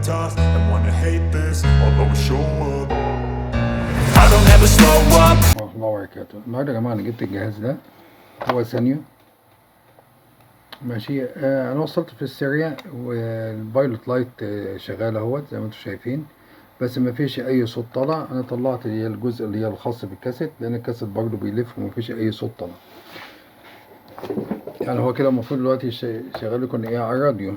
tough and wanna hate this, I'll always show up. I don't ever slow up. ورحمة الله وبركاته. النهاردة يا جماعة أنا جبت الجهاز ده، هو سانيو. ماشي. أنا وصلت في ال serial وال pilot light شغال اهوت زي ما انتم شايفين، بس مفيش أي صوت طلع. أنا طلعت اللي هي الجزء اللي هي الخاص بالكاسيت، لأن الكاسيت برضه بيلف ومفيش أي صوت طلع. يعني هو كده المفروض دلوقتي شغال يكون إيه على الراديو.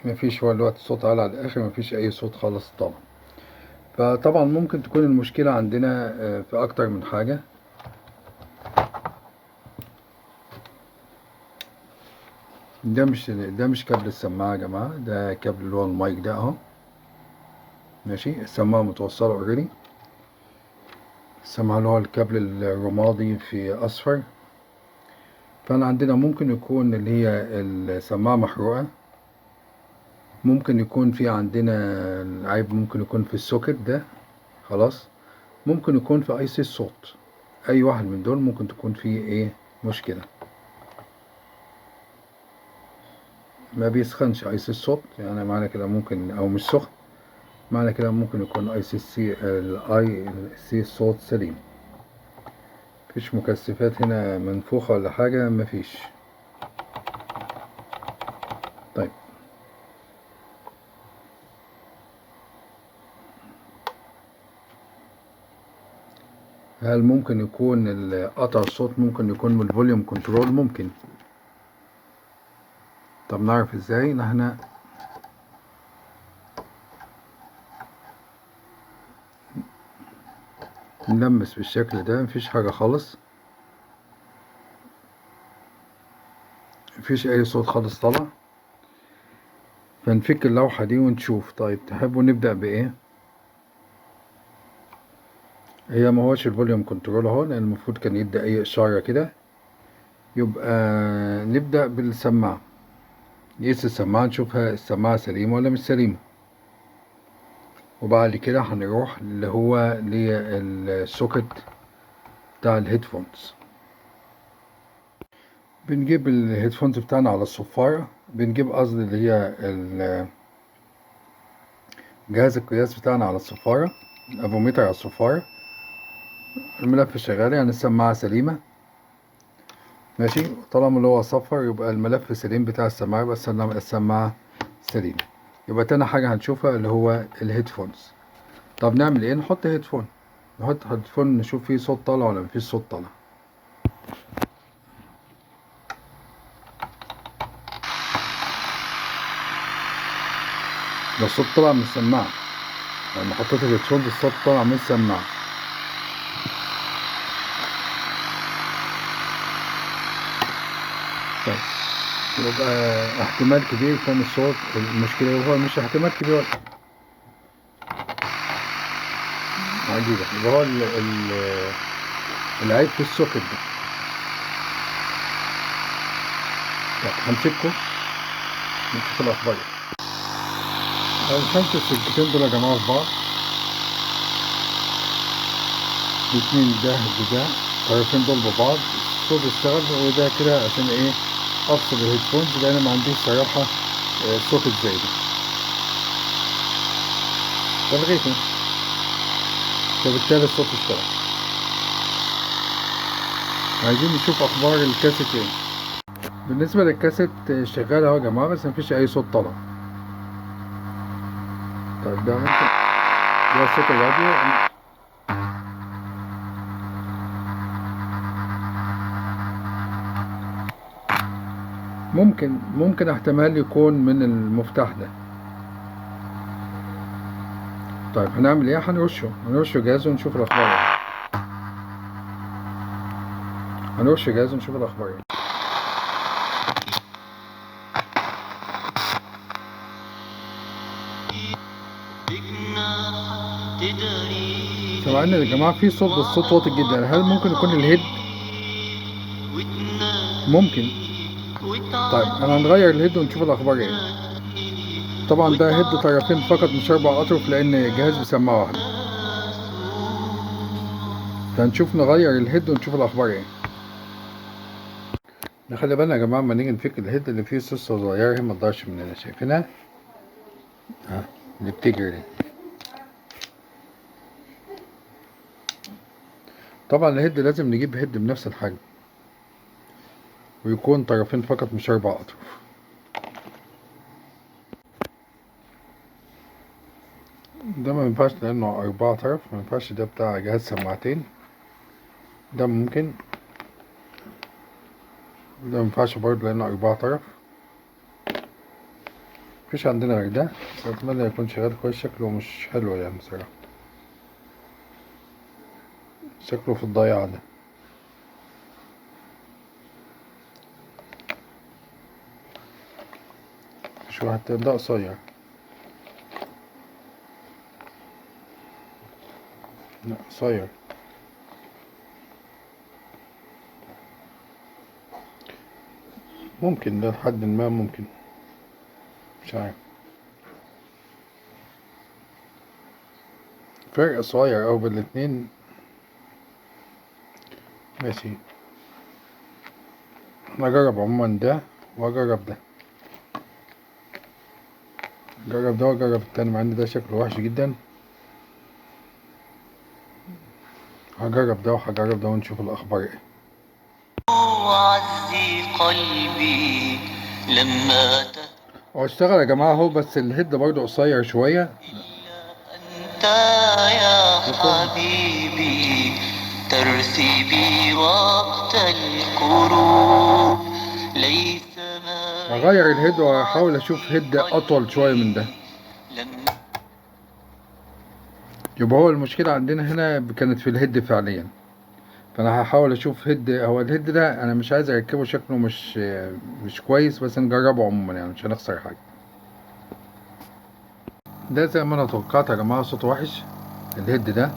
مفيش، هو دلوقتي الصوت عالي على الآخر، مفيش أي صوت خالص طبعا. فطبعا ممكن تكون المشكلة عندنا في أكتر من حاجة. ده مش كابل السماعة يا جماعة، ده كابل اللي هو المايك ده أهو. ماشي، السماعة متوصلة already. السماعة اللي هو الكابل الرمادي في أصفر. فأنا عندنا ممكن يكون اللي هي السماعة محروقة، ممكن يكون في عندنا العيب، ممكن يكون في ال socket ده خلاص، ممكن يكون في IC الصوت. اي واحد من دول ممكن تكون فيه ايه مشكلة. ما بيسخنش IC الصوت، يعني معنى كده ممكن، او مش سخن، معنى كده ممكن يكون IC سي ال IC الصوت سليم. مفيش مكثفات هنا منفوخة ولا حاجة، مفيش. طيب هل ممكن يكون قطع الصوت ممكن يكون من ال volume control؟ ممكن. طب نعرف ازاي؟ ان احنا نلمس بالشكل ده، مفيش حاجة خالص، مفيش اي صوت خالص طلع. فنفك اللوحة دي ونشوف. طيب تحبوا نبدأ بايه؟ هي ما هوش ال volume control اهو، لان المفروض كان يدي اي اشارة كده. يبقى نبدأ بالسماعة، نقيس السماعة نشوفها السماعة سليمة ولا مش سليمة، وبعد كده هنروح اللي هو لل socket بتاع ال headphones. بنجيب ال headphones بتاعنا على الصفارة، بنجيب قصدي اللي هي جهاز القياس بتاعنا على الصفارة، الافوميتر على الصفارة. الملف شغال، يعني السماعة سليمة. ماشي، طالما اللي هو صفر يبقى الملف سليم بتاع السماعة، يبقى السماعة سليمة. يبقى تاني حاجة هنشوفها اللي هو ال headphones. طب نعمل ايه؟ نحط headphone، نحط headphone نشوف فيه صوت طالع ولا مفيش صوت طالع. ده الصوت طلع من السماعة، لما حطيت ال headphone الصوت طلع من السماعة. طيب يبقى احتمال كبير يكون الصوت المشكلة، هو مش احتمال كبير ولا عجيبة، يبقى هو العيب في ال socket ده. طب هنفكه نشوف الأخبار. هنفك السلكتين دول يا جماعة في بعض، الاتنين ده بده، الطرفين دول ببعض، الصوت اشتغل. وده كده عشان ايه؟ افصل ال headphones، لان ما عنديش صراحة socket زي ده، فلغيته، فبالتالي الصوت اشتغل. عايزين نشوف اخبار الكاسيت ايه. بالنسبة للكاسيت شغال اهو يا جماعة، بس مفيش اي صوت طلع. طيب ده ممكن ده صوت الراديو. ممكن احتمال يكون من المفتاح ده. طيب هنعمل ايه؟ هنرشه جاز ونشوف الاخبار ايه. هنرش جاز ونشوف الاخبار ايه. سامعين يا جماعة؟ في صوت، بس الصوت واطي جدا. هل ممكن يكون ال head؟ ممكن. طيب انا هنغير ال head ونشوف الاخبار ايه. طبعا ده head طرفين فقط مش 4 اطرف، لان الجهاز بسماعة واحدة. فهنشوف نغير ال head ونشوف الاخبار ايه. نخلي بالنا يا جماعة لما نيجي نفك ال head اللي فيه سوسة صغيرة هي ما تضيعش مننا، شايفينها؟ ها اللي بتجري دي. طبعا ال head لازم نجيب head بنفس الحجم ويكون طرفين فقط مش 4 أطراف. ده ما ينفعش لأنه 4 طرف، ما ينفعش، ده بتاع جهاز سماعتين. ده ممكن، ده ما ينفعش برضه لأنه 4 طرف. مفيش عندنا غير ده، بس أتمنى يكون شغال كويس. شكله مش حلو يعني بصراحة، شكله في الضياع ده. مش واحد تاني، ده قصير. لا قصير. ممكن ده لحد ما، ممكن، مش عارف، فرق صغير أوي بين الاتنين. ماشي، أنا أجرب عموما ده وأجرب ده، أجرب ده وأجرب التاني، مع إن ده شكله وحش جدا. هجرب ده وهجرب ده ونشوف الأخبار إيه. وعزي قلبي لما هو اشتغل يا جماعة اهو، بس الهيد برضه قصير شوية. أنت يا حبيبي ترثي بي وقت الكروب، ليس ما هغير الهيد وهحاول اشوف هيد اطول شوية من ده. يبقى هو المشكلة عندنا هنا كانت في ال head فعليا، فانا هحاول اشوف head. هو ال head ده انا مش عايز اركبه، شكله مش كويس، بس نجربه عموما يعني مش هنخسر حاجة. ده زي ما انا توقعت يا جماعة، صوته وحش ال head ده.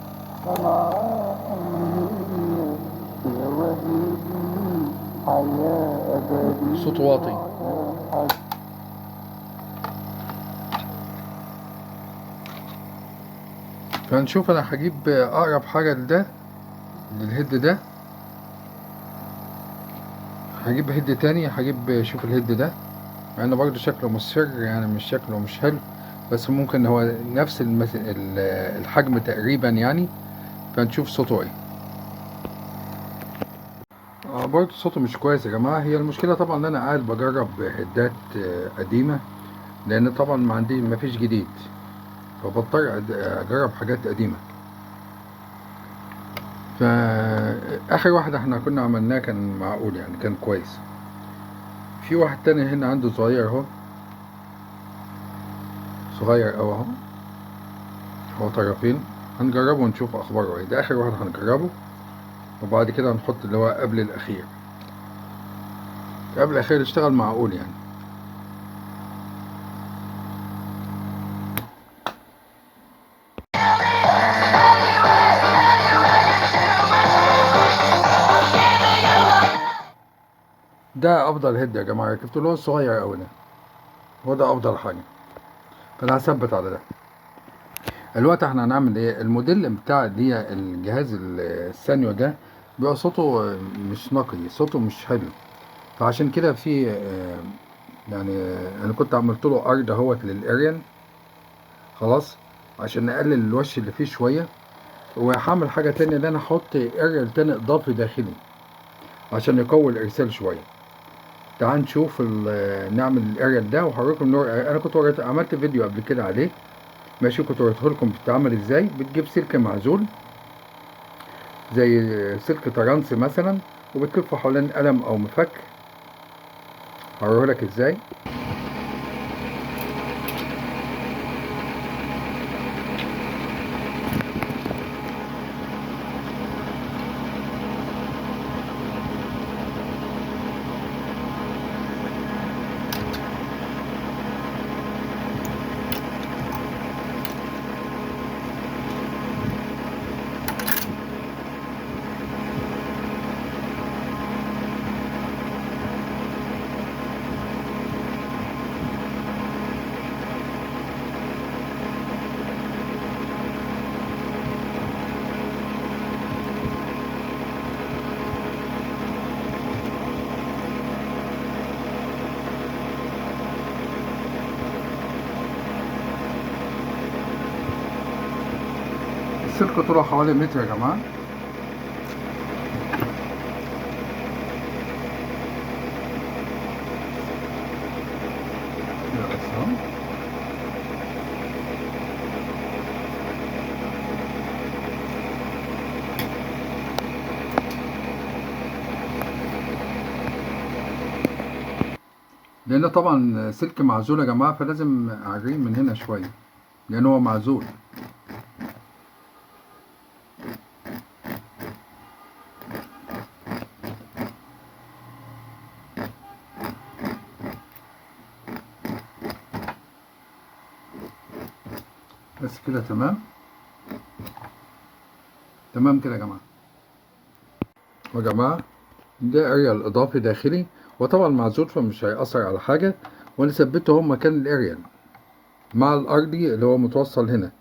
صوته واطي. فنشوف، انا هجيب اقرب حاجة لده، لل head ده. هجيب head تاني، هجيب شوف ال head ده، مع انه برضه شكله مصفر يعني، مش شكله مش حلو، بس ممكن هو نفس الحجم تقريبا يعني. فنشوف صوته ايه. برضه صوته مش كويس يا جماعة. هي المشكلة طبعا ان انا قاعد بجرب هيدات قديمة، لان طبعا ما عندي، ما فيش جديد، فبضطر اجرب حاجات قديمة. فآخر واحد احنا كنا عملناه كان معقول يعني، كان كويس. في واحد تاني هنا عنده صغير اهو، صغير اوي اهو، هو طرفين، هنجربه ونشوف اخباره ايه. ده اخر واحد هنجربه، وبعد كده هنحط اللي هو قبل الاخير. قبل الاخير اشتغل معقول يعني. ده افضل هيد يا جماعه ركبته، اللي هو الصغير اوي ده، هو ده افضل حاجه، فانا هثبت على ده. الوقت احنا هنعمل ايه؟ الموديل بتاع اللي هي الجهاز السانيو ده بيبقى صوته مش نقي، صوته مش حلو، فعشان كده في يعني انا كنت عملت له ارض اهوت للاريال خلاص، عشان نقلل الوش اللي فيه شويه. وهعمل حاجه تانية، ان انا احط اريال تاني اضافي داخلي عشان يقوي الارسال شويه. تعال نشوف نعمل الاريال ده وهوريكم نور. انا كنت عملت فيديو قبل كده عليه ماشي، كنت وريته لكم بتتعمل ازاي. بتجيب سلك معزول زي سلك ترانس مثلا، وبتلفه حوالين قلم او مفك. هوريهولك ازاي. السلك طوله حوالي متر يا جماعة. كده بس اهو. لأن طبعا سلك معزول يا جماعة، فلازم أعريه من هنا شوية لأن هو معزول. بس كده تمام، تمام كده يا جماعة. يا جماعة ده اريال اضافي داخلي، وطبعا معزول فمش هيأثر على حاجة، وانا ثبته هو مكان الاريال مع الارضي اللي هو متوصل هنا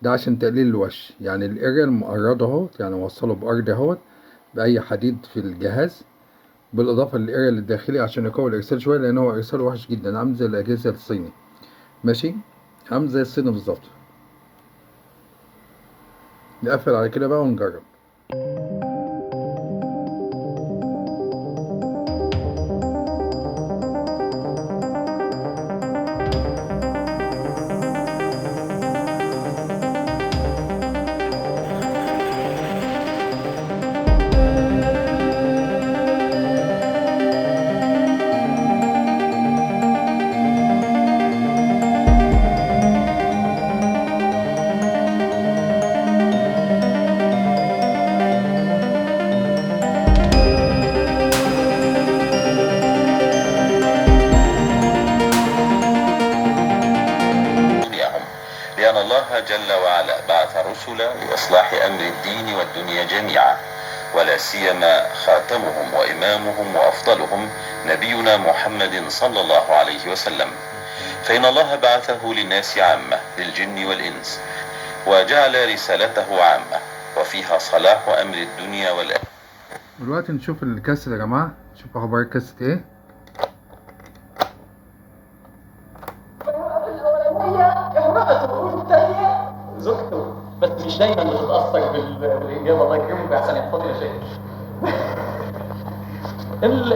ده عشان تقليل الوش. يعني الاريال مقرده اهو، يعني وصله بارضي اهوت باي حديد في الجهاز، بالاضافة للاريال الداخلي عشان يقوي الارسال شوية، لان هو ارساله وحش جدا، عامل زي الاجهزة الصيني. ماشي، عامل زي الصيني بالظبط. نقفل على كده بقى ونجرب. لأن الله جل وعلا بعث رسلا لإصلاح أمر الدين والدنيا جميعا، ولا سيما خاتمهم وإمامهم وأفضلهم نبينا محمد صلى الله عليه وسلم. فإن الله بعثه للناس عامة، للجن والإنس، وجعل رسالته عامة وفيها صلاح أمر الدنيا والآخرة. دلوقتي نشوف الكاسيت يا جماعة، نشوف أخبار الكاسيت إيه. زوجته بس مش دايما بتتاثر بالاجابه. الله يكرمك ويحسن يحفظك يا شيخ.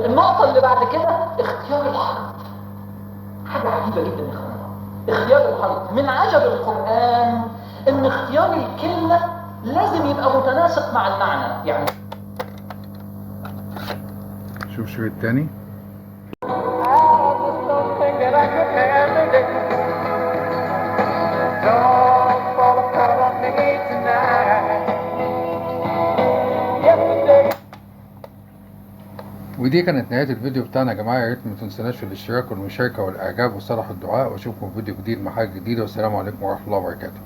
النقطه اللي بعد كده اختيار الحرف. حاجه عجيبه جدا يا اخوانا، اختيار الحرف. من عجب القران ان اختيار الكلمه لازم يبقى متناسق مع المعنى. يعني شوف شريط تاني. ودي كانت نهاية الفيديو بتاعنا يا جماعة. يا ريت ما تنسوناش في الاشتراك والمشاركة والإعجاب وصالح الدعاء، وأشوفكم في فيديو جديد مع حاجة جديدة، والسلام عليكم ورحمة الله وبركاته.